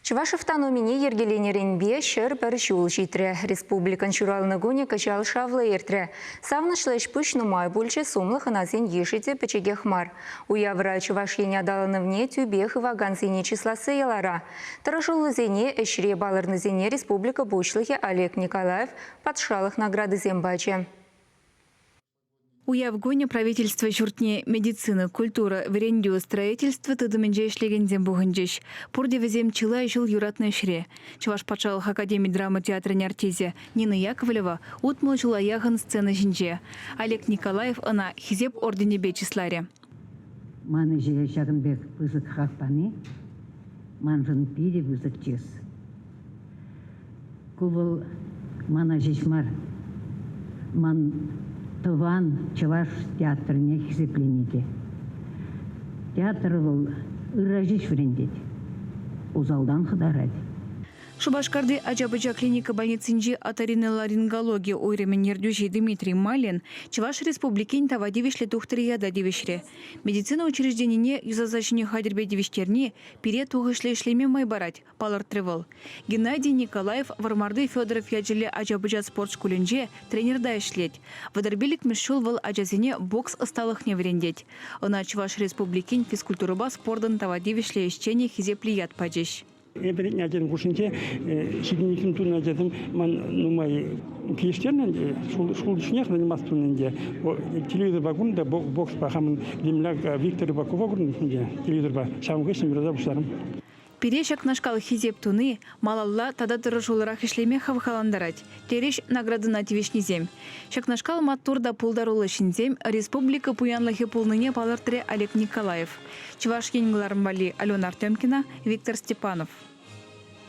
Чӑваш автономине йӗркеленӗренпе 101 ҫул ҫитрӗ. Республикӑн ҫуралнӑ кунӗ кӑҫал шавлӑ иртрӗ. Савӑнӑҫлӑ ӗҫ-пуҫ нумай пулчӗ, сумлӑ хӑнасен йышӗ те пӗчӗкех мар. Уявра Чӑваш Ен аталанӑвне тӳпе хывакансене чысласси йӑлара. Тӑрӑшуллисене, ӗҫре палӑрнисене республика Пуҫлӑхӗ Олег Николаев патшалӑх наградисем пачӗ. Уяв кунӗ правительство ҫуртне медицина, культура, вӗрентӳ, строительство тытӑмӗнче ӗҫлекенсем пухӑнчӗҫ. Пурте вӗсем чылай ҫул юратнӑ ӗҫре. Чӑваш патшалӑх академи драма театрӗн артисчӗ Нина Яковлева 60 ҫула яхӑн сцена ҫинче. Олег Николаев ӑна Хисеп орденӗпе чысларӗ. Ман ӗҫе ҫакӑн пек пысӑк хак пани маншӑн питӗ пысӑк чыс. Ку вӑл мана ҫеҫ мар, ман тӑван чӑваш театрне хисеплени те. Театр вӑл ырра ҫеҫ вӗрентет, усалтан хӑтарать. Шупашкарти ача-пӑча клиника больницинчи оториноларингологи уйрӑмӗн ертӳҫи Дмитрий Малин Чӑваш Республикин тава тивӗҫлӗ тухтӑрӗ ята тивӗҫрӗ. Медицина учрежденине юсаса ҫӗнӗ хатӗрпе тивӗҫтерни пире тухӑҫлӑ ӗҫлеме май парать, палӑртрӗ вӑл. Геннадий Николаев Вӑрмарти Федоров ячӗллӗ ача-пӑча спорт шкулӗнче тренерта ӗҫлет. 35-мӗш ҫул вӑл ачасене бокс ӑсталӑхне вӗрентет. Ӑна Чӑваш Республикин физкультурӑпа спортӑн тава тивӗҫлӗ ӗҫченӗ хисеплӗ ят пачӗҫ. Эпир ачасем хушшинче ҫитӗнекен тунӑ ачасем ман нумай килӗштернӗ ӗнтӗ. Шкул чухнех заниматься тунӑ ӗнтӗ. Телевизорпа курнӑ та бокспа хамӑн земляк Виктор Рыбакова курнӑ ӗнтӗ телевизорпа. Ҫавӑн хыҫҫӑн юраса пуҫларӑм. Пире ҫакнашкал хисеп туни малалла тата тӑрӑшуллӑрах ӗҫлеме хавхалантарать, терӗҫ наградӑна тивӗҫнисем. Ҫакнашкал маттур та пултаруллӑ ҫынсем республика пуянлӑхӗ пулнине палӑртрӗ Олег Николаев. Чӑваш Ен кӑларӑм валли Алена Артемкина, Виктор Степанов.